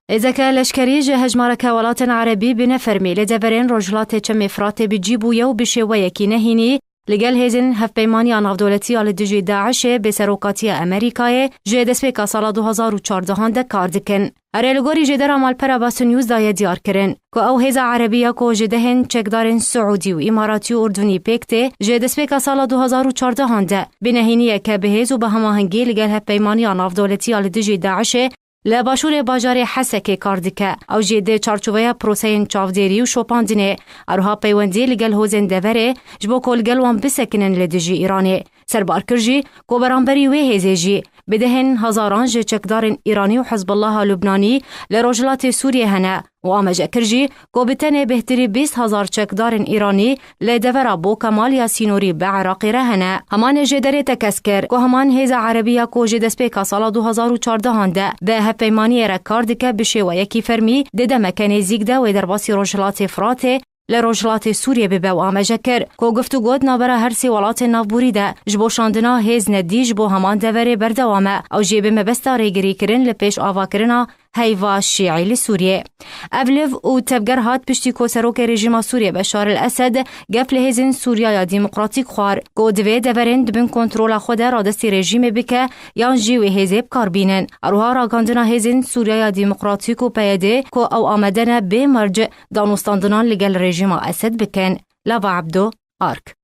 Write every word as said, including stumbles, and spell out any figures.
Hêzeke leşkerî ji hejmareke welatên erebî bi nefermî li deverên rojhilatê Çemê Firatê bi cî bûye û bi şêweyekî nehînî li gel hêzên hevpeymaniya navdewletî ya li dijî DAIŞ'ê bi serokatiya Amerîkayê ji destpêka sala du hazar û çardehan de kar dikin. Erê, li gorî jêdera Malpera Basın News daye diyar kirin ku ew hêza erebî ya ku ji dehên çekdarên Siûdî û Îmaratî û Urdunî pêk tê, ji destpêka sala du hazar û çardehan de bi nehîniyeke bihêz û bi hemahengî li gel hevpeymaniya navdewletî ya li dijî DAIŞ'ê li başûrê bajarê Hesekê kar dike. Ew jî di çarçoveya proseyên çavdêrî û şopandinê, eroha peywendî li gel hozên deverê ji bo ku li gel wan bisekinin li dijî Îranê. Serbar kir jî ku beramberî wê hêzê jî bi dehên hezaran ji çekdarên Îranî û Hizbullaha Lubnanî li rojhilatê Sûriyê hene û amaje kir jî ku bi tenê bêhtirî bîst hezar çekdarên Îranî li devera Bo Kemal ya sînorî bi Iraqê re hene. Heman jêderê tekez kir ku heman hêza erebî ya ku ji destpêka sala du hazar û çardehan de bi hevpeymaniyê re kar dike bi şêweyekî fermî di demeke nêzîk de wê derbasî rojhilatê Firatê li rojhilatê Sûriyê bibe û amaje kir ku guftûgo di navbera her sê welatên navborî de ji bo şandina hêz nedî ji bo heman deverê berdewam e, ew jî bi mebesta rêgirîkirin li pêş avakirina heyva şîî li Sûriyê. Ev liv û tevger hat piştî ku serokê rejîma Sûriyê Beşar el Esed gef li hêzên Sûriyaya Demokratîk xwar ku divê deverên di bin kontrola xwe de radestî rejîmê bike yan jî wê hêzê bi kar bînin. Eroha ragandina hêzên Sûriyaya Demokratîk û P Y D ku ew amade ne bê merc danûstandinan li gel rejîma Esed bikin. Lava Ebdo, Ark.